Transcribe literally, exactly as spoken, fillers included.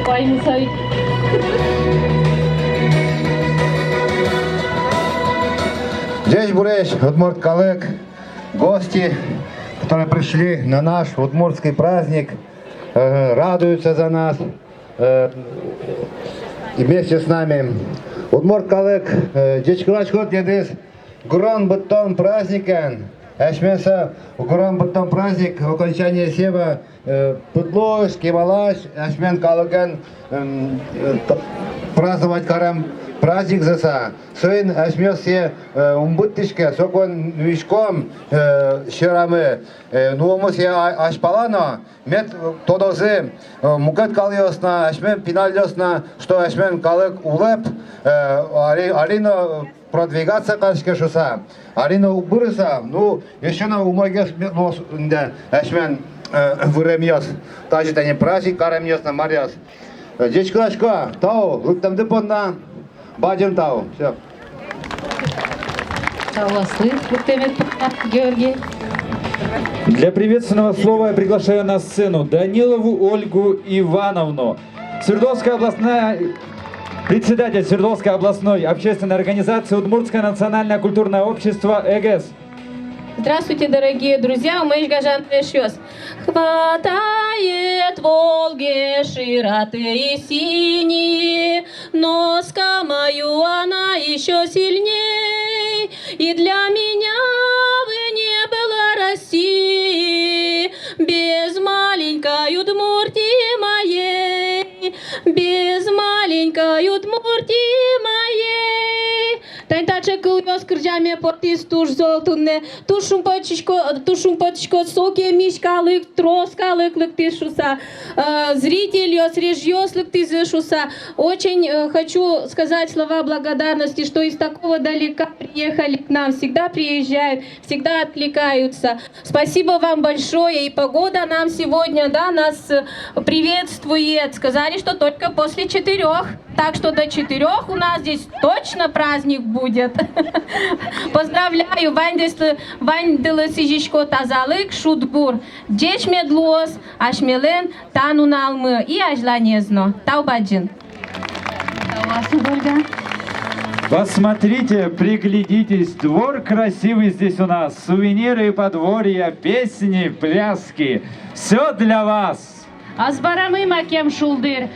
Ой, мусай. Ӟечбуресь, удмурт калык, гости, которые пришли на наш удмуртский праздник, э, радуются за нас, э, и вместе с нами. Удмурт калык, э, ӟечкыласько тӥледыз гурон быдтон праздникен. Асьмен со гурон быдтон праздник, окончание сева, э, пыдлусь, кемалась асьмен калыкен, м, э, т-, праздновать карем праздникзы со. Соин асьмеос сое, э, ум быдтӥське, соку нуиськом, э, сьӧрамы, э, нуомы сое а-, азьпала но, мед тодозы, э, мукет калъёс но, асьмен пиналъёс но, что асьмен калык улэп, э, али, али но продвигаться кариське шуса, али но уг быры со, ну, ещё но умойгес мед луоз ини асьмен, э, выремъёс, тазьы тани праздник каремъёс но, маръёс. Э, ӟечкыласько, тау лыктэмды понна. Бадӟым тау. Всё. Тау аслыд лыктэмед понна, Георгий. Для приветственного слова я приглашаю на сцену Данилову Ольгу Ивановну, Свердловская областная, председатель Свердловской областной общественной организации «Удмуртское национальное культурное общество Эгес». Здравствуйте, дорогие друзья, умоесь гажано эшъёс. Хватает Волги широты и синей, но с Камаю она ещё сильней. И для меня вы не было России без маленькой Удмуртии моей, без маленькой Удмуртии моей. Тань таӵе кылъёс кырӟаме потӥз туж зол туннэ. Туж шумпотӥсько, туж шумпотӥсько, соку миськалык, трос калык лыктӥз шуса, э, зрительёс, режиёс лыктӥзы шуса. Очень, э, хочу сказать слова благодарности, что из такого далека приехали к нам. Всегда приезжают, всегда откликаются. Спасибо вам большое. И погода нам сегодня, да, нас, э, приветствует. Сказали, что только после четырёх. Так что до четырёх у нас здесь точно праздник будет. Поздравляю, ваньдылы, ваньдылы сӥзисько тазалык, шудбур. Ӟеч мед луоз асьмелэн та нуналмы и азьланез но. Тау бадӟым. Тау аслыд, Ольга. Посмотрите, приглядитесь, двор красивый здесь у нас, сувениры и подворья, песни, пляски. Всё для вас. Азбарамы макем шулдыр.